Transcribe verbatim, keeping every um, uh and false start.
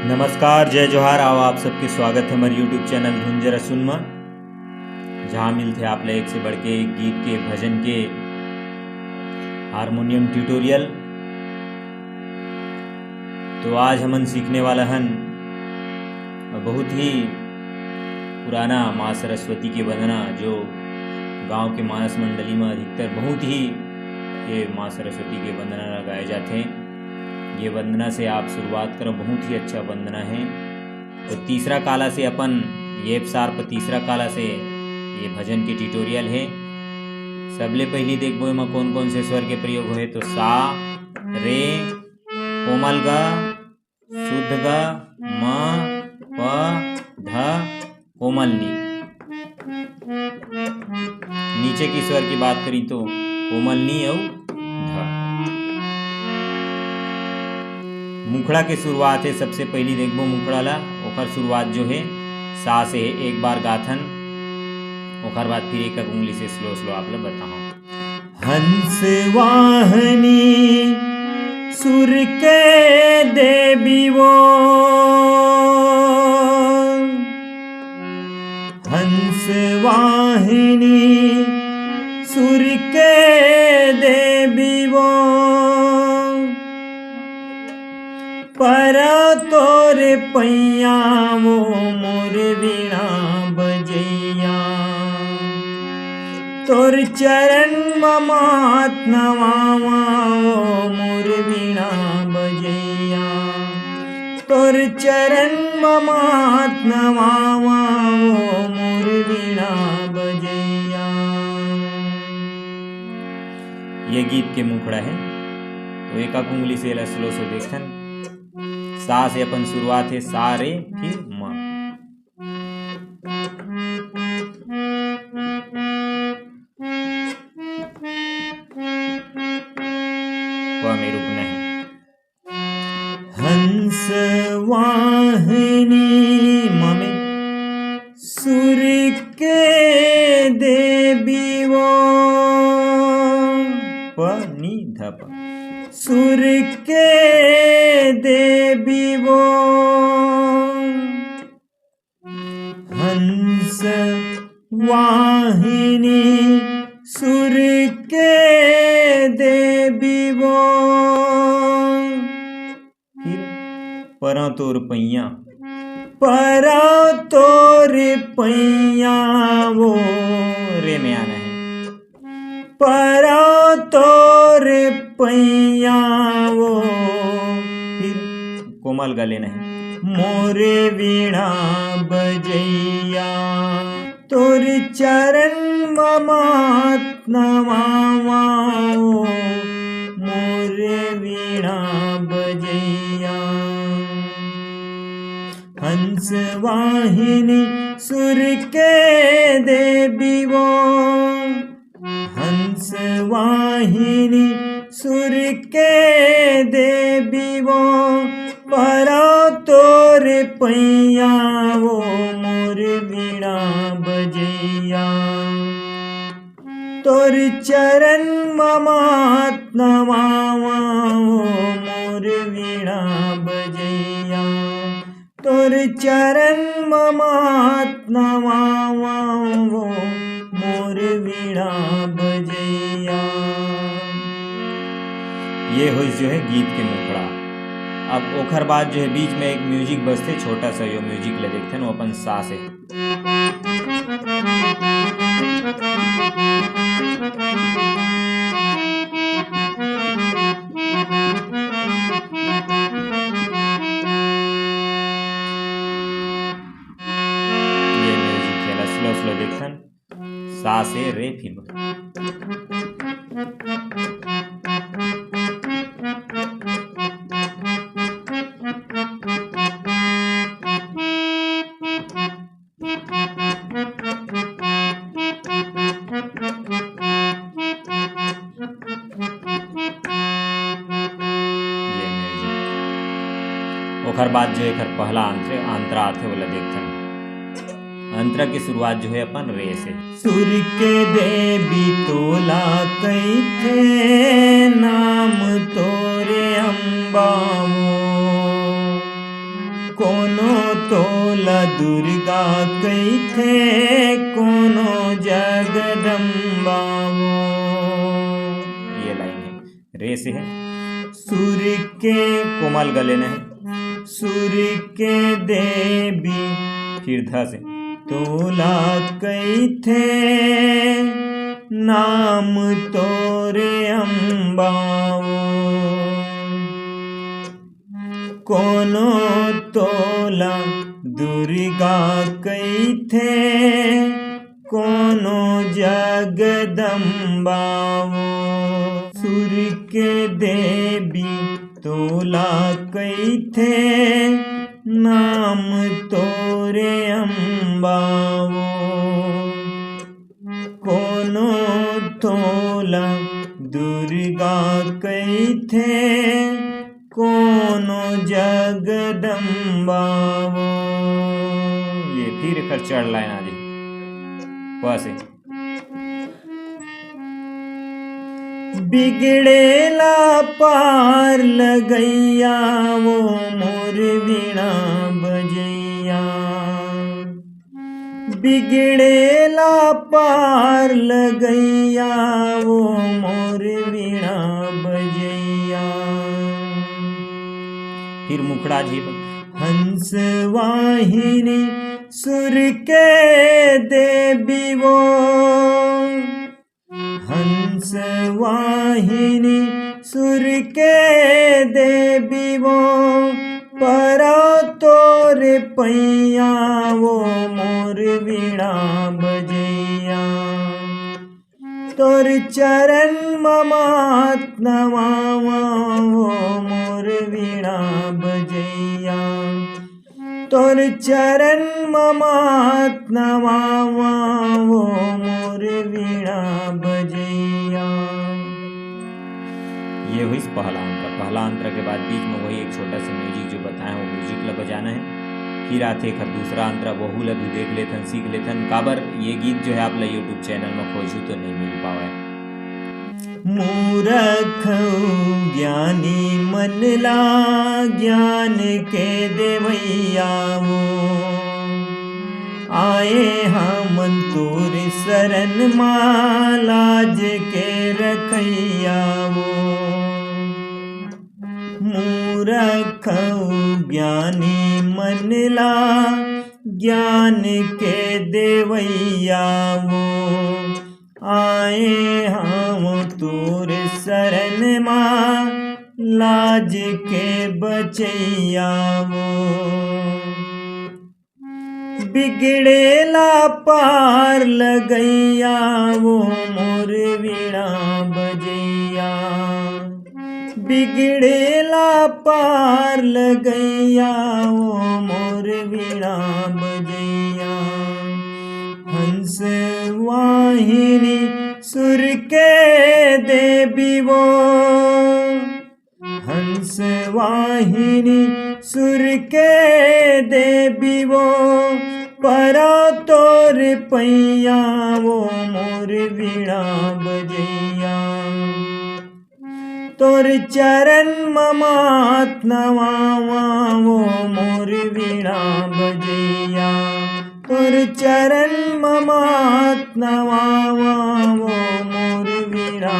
नमस्कार, जय जोहार। आओ, आप सबके स्वागत है हमर YouTube चैनल धुन जरा सुन म, जहाँ मिलथे आप ला एक से बढ़ के एक गीत के, भजन के, हारमोनियम ट्यूटोरियल। तो आज हमन सीखने वाला हन बहुत ही पुराना माँ सरस्वती के वंदना, जो गांव के मानस मंडली में अधिकतर बहुत ही ये माँ सरस्वती के वंदना ला गाए जाथे। ये वंदना से आप शुरुआत करो, बहुत ही अच्छा वंदना है। तो तीसरा काला से अपन F sharp तीसरा काला से ये भजन के ट्यूटोरियल है। सबले पहली देखबो एमा कौन कौन से स्वर के प्रयोग होए, तो सा, रे, कोमल ग, शुद्ध ग, म, प, ध, कोमल नी। नीचे की स्वर की बात करी तो कोमल नी अउ ध। मुखड़ा के शुरुआत है, सबसे पहली देखबो मुखड़ा ला, ओकर शुरुआत जो है सा से है। एक बार गाथन, ओकर बाद फिर एक एक उंगली से स्लो स्लो आप ला बताओ। हंस वाहनी सुर के देवी वो, हंस वाहनी सुर के देवी वो, पर तोर पैया वो मोर वीणा बजैया। तोर चरण म माथ नवावा वो मोर वीणा बजैया। तोर चरण म माथ नवावा वो मोर वीणा बजैया। ये गीत के मुखड़ा है, तो एक एक उंगली से एला स्लो स्लो देखन। सा से अपन शुरुआत है, सा रे फिर म। प में रुकना है। हंस वाहिनी म में सुर के देवी वो, प नी ध प। सुर के देवी वो, हंस वाहिनी सुर के देवी वो। फिर परा तोर पैया, परा तोर पैया वो, रे में आना है। परा तोर पैया वो, फिर कोमल गले नहीं। मोर वीणा बजैया, तोर चरण म माथ नवावा वो, मोर वीणा बजैया। हंस वाहिनी सुर के देवी वो, हंस वाहिनी सुर के देवी वो, परा तोर पैया वो मोर वीणा बजैया। तोर चरण म माथ नवावा वो मोर वीणा बजैया। तोर चरण म माथ नवावा वो मोर वीणा बजैया। ये होइस जो है गीत के मुखड़ा। अब ओखर बाद जो है बीच में एक म्यूजिक बजथे, छोटा सा, यो म्यूजिक ले देखथन, वो अपन सा से। ये म्यूजिक है, स्लो स्लो देखथन, सा से रे फिर। ये म्यूजिक। ओखर बाद जो एकर पहला अंतरे, अंतरा आथे, ओला देखथन। अंतरा के शुरुआत जो है अपन रे से। सुर के देवी तोला कहिथे, नाम तोरे अम्बा वो। कोनो तोला दुर्गा कहिथे, कोनो जगदम्बा वो। ये लाइन है, रे से है, सुर के कोमल ग लेना है, सुर के देवी, फिर ध से, तोला कहिथे नाम तोरे अम्बा वो। कोनो तोला दुर्गा कहिथे, कोनो जगदम्बा वो। सुर के देवी तोला कहिथे, नाम तोरे अम्बा वो। कोनो तोला दुर्गा कहिथे, कोनो जगदम्बा वो। ये फिर एकर चढ़ लाइन आ जाही। प से। बिगड़ेला पार लगइया वो मोर वीणा बजइया। बिगड़ेला पार लगइया वो मोर वीणा बजइया। फिर मुखड़ा जी। हंस वाहिनी सुर के देवी वो, हंस वाहिनी सुर के देवी वो, परा तोर पैया वो मोर वीणा बजैया। तोर चरण म मात नवावा वो मोर वीणा बजैया। तोर चरण म मात नवावा वो मोर वीणा बजैया। ये होइस पहला अंतरा। पहला अंतरा के बाद बीच में वही एक छोटा सा म्यूजिक जो बताए, वो म्यूजिक ला बजाना है। फिर आथे एक दूसरा अंतरा, वहू ला भी देख लेथन, सीख लेथन। काबर ये गीत जो है आप ला YouTube चैनल में खोजू तो नहीं मिल पावे। मूरख ज्ञानी मन ला ज्ञान के देवैया वो, आए हमन तोर शरण मा लाज के रखैया वो। मूरख ज्ञानी मन ला ज्ञान के देवैया वो, आए हम तोर शरण मा लाज के बचैया वो। बिगड़ेला पार लगैया वो मोर वीणा बजैया। बिगड़ेला पार लगैया वो मोर वीणा बजैया। हंस वाहिनी सुर के देवी वो, हंस वाहिनी सुर के देवी वो, परा तोर पैया वो मोर वीणा बजैया। तोर चरण म मात नवावा वो मोर वीणा बजैया। तोर चरण म मात नवावा वो मोर वीणा